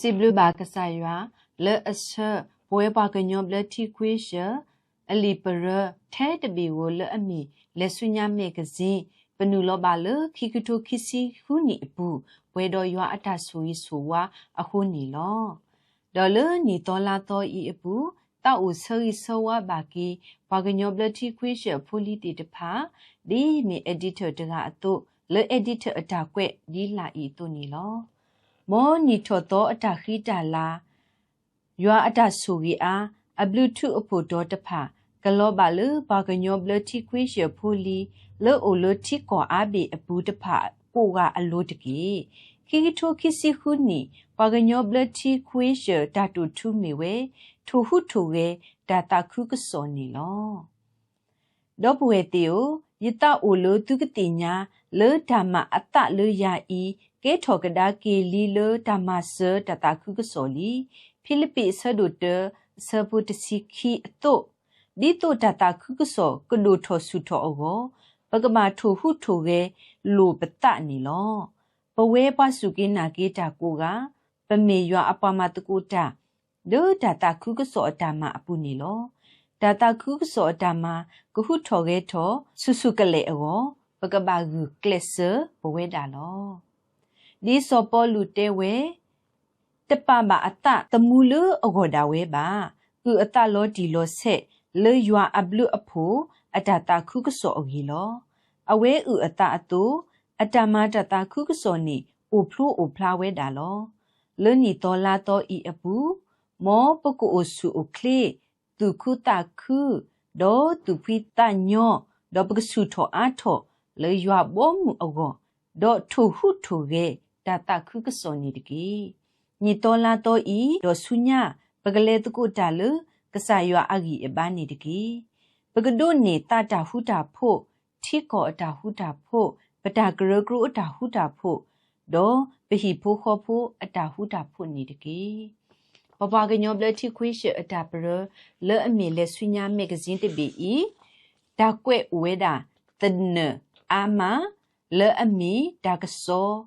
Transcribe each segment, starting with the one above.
စံးဘျုးဘၣ်ကစၢ်ယွၤ လၢအဆှၢ ပဝဲပှၤကညီဘျၢထံခွ့ဆၢၣ် အလံာ်ပရၢ ထဲတဘ့ၣ်ဧိၤလၢအမ့ၢ် လဲၤဆူညါ magazine ပနုာ်လီၤဘၣ်လၢ ခံကထိခံဆံဃုနံၣ်အပူၤ ပှဲၤဒီးယွၤအတၢ်ဆိၣ်ဂ့ၤဆိၣ်ဝါအဃိန့ၣ်လီၤ. ဒီးလၢနံၣ်သီလါသီအံၤအပူၤ သးအိၣ်ဆၢဂ့ၤဆၢဝါဘၣ်က့ၤ ပှၤကညီဘျၢထံခွ့ဆၢၣ်အဖိလံၤသ့ၣ်တဖၣ် ဒ်မ့ၢ် editor တဂၤအသိး လၢ editor အတၢ်ကွဲးဒ်လာ်အံၤအသိးန့ၣ်လီၤ. မ်နံၣ်ထီၣ်သီအတၢ်ဃံတၢ်လၤ ယွၤအတၢ်ဆိၣ်ဂ့ၤအါ အဘျုးထူးအဖှိၣ်တီၤတဖၣ် ကလီၤဘၣ်လၢပှၤကညီဘျၢထံခွ့ဆၢၣ်ဖိလံၤ လၢအိၣ်လၢထံကီၢ်အါဘ့ၣ်အပူၤတဖၣ်ကိးဂၤအလိၤတက့ၢ်. ခံကထိခံဆံဃုနံၣ် ပှၤကညီဘျၢထံခွ့ဆၢၣ်တၢ်တိာ်ထူမ့ၢ်ဝဲ ထိၣ်ဟူးထိၣ်ဂဲၤတၢ်သးခုကစီၣ်န့ၣ်လီၤ. ဒီပုၢ်ဝဲၢ်သ့ၣ်ဧၢ, ယသးအိၣ်လၢသုကသ့ၣ်ညါ လၢတၢ်မၤအသးလၢယၤအံၤ ကဲထီၣ်ကဒါက့ၤလံလၢတၢ်မၤစၢၤတၢ်သးခုကစီၣ်လံ. ဖံလံးပံးအဆၢဒိၣ်တၢ အဆၢဖိတဆံခံအသိး, ဒ်သိးတၢ်သးခုကစီၣ်ကဒိၣ်ထီၣ်ဆူၣ်ထီၣ်အဂီၢ်, ပကဘၣ်ထိၣ်ဟူးထိၣ်ဂဲၤလိာ်ပသးန့ၣ်လီၤ. ပဝဲပှၤစူၢ်က့ၤနာ်က့ၤတၢ်ကိးဂၤ, ပမ့ၢ်ယွၤအပှၤမၤသကိးတၢ် လၢတၢ်သးခုကစီၣ်အတၢ်မၤအပူၤန့ၣ်လီၤ. တၢ်သးခုကစီၣ်အတၢ်မၤ ကဟူးထီၣ်ဂဲၤထီၣ် ဆူၣ်ဆူၣ်ကလဲာ်အဂီၢ်, ပကဘၣ်ဂုာ်ကျဲးစၢးပဝဲဒၣ်လီၤ. ဒ်စီၤပီလူးတဲဝဲ, တပာ်ဘၣ်အသးသမူလၢအဂီၢ်ဒၣ်ဝဲဘၣ်. အုၣ်အသးလီၤတံၢ်လီၤဆဲး လၢယွၤအဘျုးအဖှိၣ်အတၢ်သးခုကစီၣ်အဂ့ၢ်လီၤ. အဝဲအုၣ်အသးအသိး, အတၢ်မၤတၢ်သးခုကစီၣ်န့ၣ် အိၣ်ဖျိအိၣ်ဖျါဝဲဒၣ်လီၤ. လၢနံၣ်သီလါသီအံၤအပူၤ, မ်ပကအိၣ်ဆူၣ်အိၣ်ချ့, သူၣ်ခုသးခု, ဒီးသူၣ်ဖှံသးညီ, ဒီးပကဆူၣ်ထီၣ်အါထီၣ်လၢယွၤဘီမုၢ်အဂီၢ်, ဒီးထိၣ်ဟူးထိၣ်ဂဲၤတၢ်သးခုကစီၣ်န့ၣ်တက့ၢ်. နံၣ်သီလါသီအံၤ ဒီးဆူညါ ပကလဲၤသကိးတၢ်လၢကစၢ်ယွၤအဂံၢ်အဘါန့ၣ်တက့ၢ်. ပကဒိးန့ၢ်သးတၢ်ဃူတၢ်ဖိး, ထံကီၢ်အတၢ်ဃူတၢ်ဖိး, ပတၢ်ကရၢကရိအတၢ်ဃူတၢ်ဖိး, ဒီးပဟံၣ်ဖိဃီဖိအတၢ်ဃူတၢ်ဖိးန့ၣ်တက့ၢ်. ပပှၤကညီဘျၢထံခွ့ဆၢၣ်အတၢ်ပရၢ လၢအမ့ၢ်လဲၤဆူညါ magazine တဘ့ၣ်အံၤ, တၢ်ကွဲးအိၣ်ဝဲဒၣ်သနၢၣ်အါမး လၢအမ့ၢ်တၢ်ကစီၣ်,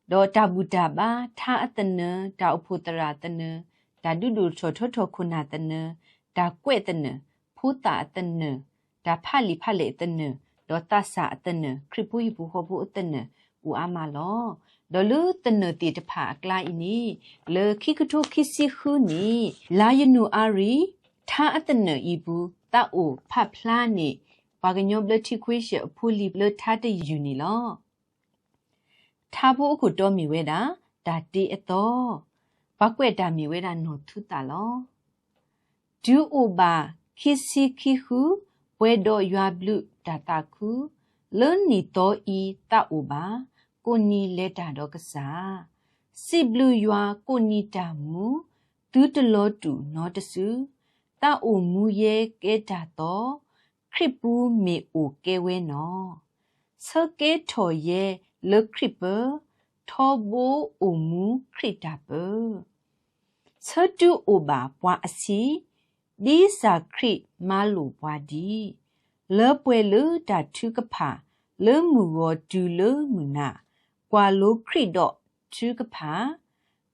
ဒီးတၢ်ဘူၣ်တၢ်ဘါ, ထါအသနၢၣ်, တၢ်အိၣ်ဖှိၣ်သရၣ်သနၢၣ်, တၢ်ဒုးဒိၣ်ထီၣ်ထီထီၣ်ခိၣ်နၢ်သနၢၣ်, တၢ်ကွဲးသနၢၣ်, ဖိသၣ်အသနၢၣ်, တၢ်ဖးလံာ်ဖးလဲၢ်အသနၢၣ်, ဒီးသးစၢ်အသနၢၣ်, ခရံာ်ဖိဟံၣ်ဖိဃီဖိအသနၢၣ် အိၣ်အါမးလီၤ. ဒီးလၢသနၢၣ်သ့ၣ်တဖၣ်အကျါအံၤန့ၣ်, လၢခံကထိခံဆံဃုနံၣ် လါယနူၤအါရံၤ ထါအသနၢၣ်အံၤပူၤ သးအိၣ်ဖးဖျါန့ၢ် ပှၤကညီဘျၢထံခွ့ဆၢၣ်အဖိလံၤလၢထါတယုၢ်န့ၣ်လီၤ. ထါဖိအခိၣ်တီမ့ၢ်ဝဲဒၣ် တၢ်တ့အသီ, ပှၤကွဲးတၢ်မ့ၢ်ဝဲဒၣ်နီၢ်ထူသးလီၤ. တုၤအိၣ်ဘၣ်ခံဆံခံဃု, ပှဲၤဒီးယွၤဘျုးတၢ်သးခု, လၢနံၣ်သီအံၤသးအိၣ်ဘၣ်, ကိးနံၤလဲၤတၢ်ဒီးကစၢ်, စံးဘျုးယွၤကိးနံၤတၢ်မူ, သုတလီၤတူာ်နီတစု, သးအိၣ်မူယဲကဲတၢ်သီ, ခရံာ်ပူၤမ့ၢ်အိၣ်ကဲဝဲနီၢ် ဆၢကဲထီၣ်ယဲလၢခရံာ်ပၢ, ထီဘိအိၣ်မူခရံာ်တၢ်ပၢ. ဆၢတုၤအိၣ်ဘၣ်ပှၤအဆံး, ဒ်စၢ်ခရံာ်မၤလိာ်ပှၤဒ်, လၢပှဲၤလၢတၢ်ထုကဖၣ်, လၢမုၢ်ဂီၤတုၤလၢမုၢ်နၤ, ကွၢ်လိခရံာ်ဒီးထုကဖၣ်,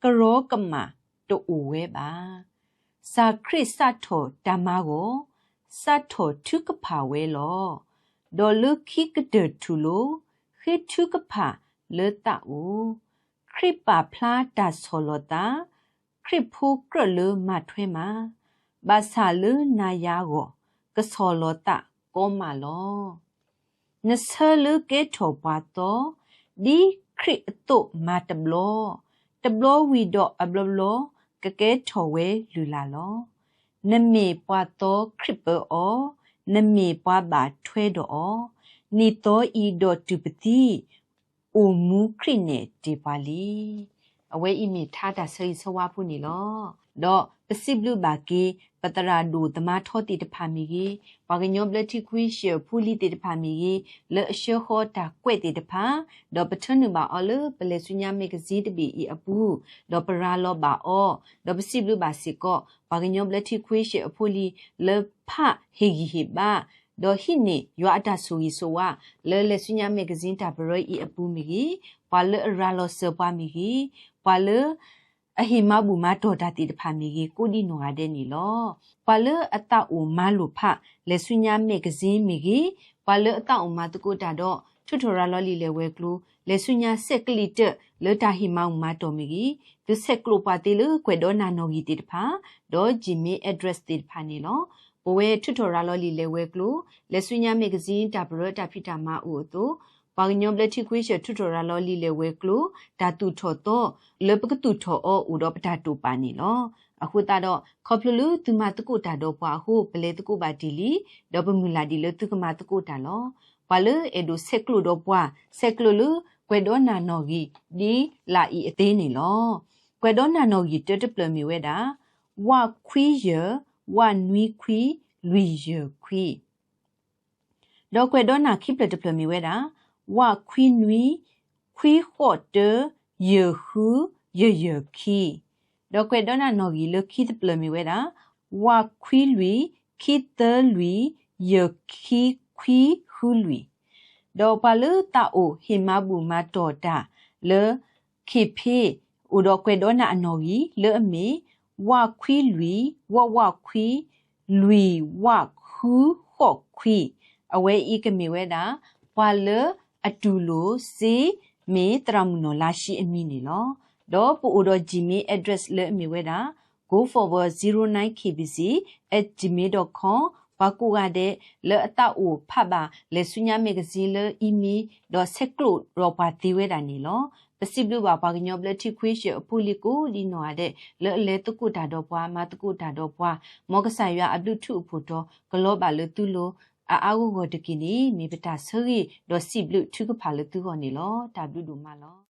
ကရီကမၣ်တအိၣ်ဝဲဘၣ်. စၢ်ခရံာ်စးထီၣ်တၢ်မၤဂီၤ, စးထီၣ်ထုကဖၣ်ဝဲလီၤ. ဒီးလၢခံကတၢၢ်ထူၣ်လိၤ, ဃ့ထုကဖၣ်လၢသးအိၣ်. ခရံာ်ပာ်ဖျါတၢ်ဆီၣ်လီၤသး, ခရံာ်ဖိကြၢးလၢမၤထွဲမး, ဘၣ်ဆၣ်လၢနၤယၤအဂီၢ်, ကဆီၣ်လီၤသးကီမးလီၤ. နဆၢလၢကဲထီၣ်ပှၤသီ, ဒ်ခရံာ်အသိးမၤတဘျီ, တဘျီဝံၤဒီးအဘျီဘျီ, ကကဲထီၣ်ဝဲလုၢ်လၢ်လီၤ. နမ့ၢ်ပှၤသီခရံာ်ပၢအီၤ, နမ့ၢ်ပှၤဘၣ်ထွဲဒီးအီၤ, နံၣ်သီအံၤဒီးတုၤပသံ, အိၣ်မူခရံာ်နဲၣ်တ့ၢ်ပှၤလံ. အဝဲအံၤမ့ၢ်ထါတၢ်ဆၢဂ့ၤဆၢဝါဖိန့ၣ်လီၤ. ဒီးပစံးဘျုးဘၣ်က့ၤ ပသရၣ်ဒိၣ်သမါထီသ့ၣ်တဖၣ်မ့ၢ်ဂ့ၤ, ပှၤကညီဘျၢထံခွ့ဆၢၣ်ဖိလံၤသ့ၣ်တဖၣ်မ့ၢ်ဂ့ၤ, လၢအဆှၢဃီတၢ်ကွဲးသ့ၣ်တဖၣ်, ဒီးပထၢနုာ်ဘၣ်အီၤလၢပလဲၤဆူညါ magazine တဘ့ၣ်အံၤအပူၤ, ဒီးပရၤလီၤဘၣ်အီၤ, ဒီးပစံးဘျုးဘၣ်စ့ၢ်ကီး ပှၤကညီဘျၢထံခွ့ဆၢၣ်အဖိလံၤ လၢဖးဟ့ၣ်ဂံၢ်ဟ့ၣ်ဘါ, ဒီးဟံးန့ၢ်ယွၤအတၢ်ဆိၣ်ဂ့ၤဆိၣ်ဝါ လၢလဲၤဆူညါ magazine တၢ်ပရၢအံၤအပူၤမ့ၢ်ဂ့ၤ, ပှၤလၢအရၤလီၤစၢၤပှၤမ့ၢ်ဂ့ၤ, ပှၤလၢ အဟ့ၣ်မၤဘူၣ်မၤတီၢ်တၢ်သ့ၣ်တဖၣ်မ့ၢ်ဂ့ၤ ကိးဒံနီၢ်ဂၤဒဲးန့ၣ်လီၤ. ပှၤလၢအသးအိၣ်မၤလိာ်ဖး လဲၤဆူညါ magazine မ့ၢ်ဂ့ၤ, ပှၤလၢအသးအိၣ်မၤသကိးတၢ်ဒီး ထုးထီၣ်ရၤလီၤလံာ်လဲၢ်ဝဲၤကျိၤ လဲၤဆူညါ ဆဲးကလံၣ်တၢၣ် လၢတၢ်ဟ့ၣ်မၤဘူၣ်မၤတီၢ်မ့ၢ်ဂ့ၤ, သုဆဲးကျိးပှၤသ့လၢကွဲးဒီးနၤနီၣ်ဂံၢ်သ့ၣ်တဖၣ် ဒီး Gmail address သ့ၣ်တဖၣ်န့ၣ်လီၤ. ပဝဲထုးထီၣ်ရၤလီၤလံာ်လဲၢ်ဝဲၤကျိၤ လဲၤဆူညါ magazine တၢ်ပရၢတၢ်ဖံးတၢ်မၤအိၣ်အသိး ပှၤကညီဘျၢထံခွ့ဆၢၣ်ထုးထီၣ်ရၤလီၤလံာ်လဲၢ်ဝဲၤကျိၤ တၢ်သူၣ်ထီၣ်သီ လၢပကသူၣ်ထီၣ်အီၤအိၣ်ဒီးပတၢ်တိာ်ပာ်န့ၣ်လီၤ. အဃိသတးဒီး ခီဖျိလၢသုမၤသကိးတၢ်ဒီးပှၤအဃိ ပလဲၤသကိးဘၣ်တ့ၢ်လံ, ဒီးပမုၢ်လၢ်ဒံးလၢသုကမၤသကိးတၢ်လီၤ. ပှၤလၢအဲၣ်ဒိးဆဲးကျိးဒီးပှၤ ဆဲးကျိးလၢကွဲးဒီးနၤနီၣ်ဂံၢ် ဒ်လာ်အံၤအသ့န့ၣ်လီၤ. ကွဲးဒီးနၤနီၣ်ဂံၢ်တၢတဖျၢၣ်မ့ၢ်ဝဲဒၣ် ဝခွံယဲၢ် ဝနွံခွံ လွံၢ်ယဲၢ်ခွံ ဒီးကွဲးဒီးနၤခံဖျၢၣ်တဖျၢၣ်မ့ၢ်ဝဲဒၣ် ဝခွံနွံ ခွံဃိးတၢ ယဲၢ်ဃု ယဲၢ်ယဲၢ်ခံ, ဒီးကွဲးဒီးနၤနီၣ်ဂံၢ်လၢခံတဖျၢၣ်မ့ၢ်ဝဲဒၣ် ဝခွံလွံၢ် ခံသၢလွံၢ် ယဲၢ်ခံခွံဃုလွံၢ်, ဒီးပှၤလၢသးအိၣ်ဟ့ၣ်မၤဘူၣ်မၤတီၢ်တၢ်လၢ ခ့ၣ်ဖ့ အိၣ်ဒီးကွဲးဒီးနၤအနီၣ်ဂံၢ်လၢအမ့ၢ် ဝခွံလွံၢ် ဝဝခွံ လွံၢ်ဝဃုဃိးခွံ, အဝဲအံၤကမ့ၢ်ဝဲဒၣ် ပှၤလၢအတူၢ်လိာ်စ့ မ့ၢ်သရၣ်မုၣ်နီၢ်လါရှံအမံၤန့ၣ်လီၤ. ဒီးပအိၣ်ဒီး Gmail address လၢအမ့ၢ်ဝဲဒၣ် go forward zero nine K B C at gmail dot com, ပှၤကိးဂၤဒဲးလၢအသးအိၣ်ဖးဘၣ် လဲၤဆူညါ magazine လၢ email ဒီးဆဲးကျိးဒီးပှၤသ့ဝဲဒၣ်န့ၣ်လီၤ. ပစံးဘျုးဘၣ်ပှၤကညီဘျၢထံခွ့ဆၢၣ်အဖိလံၤကိးဒံနီၢ်ဂၤဒဲး လၢအလဲၤသကိးတၢ်ဒီးပှၤ မၤသကိးတၢ်ဒီးပှၤ, မ်ကစၢ်ယွၤအဘျုးထူအဖှိၣ်တီၤ ကလီၤဘၣ်လၢသုလိၤ အအါဂီၢ်ဂီၢ်တက့ၢ်န့ၣ် မ့ၢ်ပတၢ်ဆၢဂ့ၤဒီးစံးဘျုးထုကဖၣ်လၢသုဂီၢ်န့ၣ်လီၤ. တၢ်ဘျုးဒိၣ်မးလီၤ.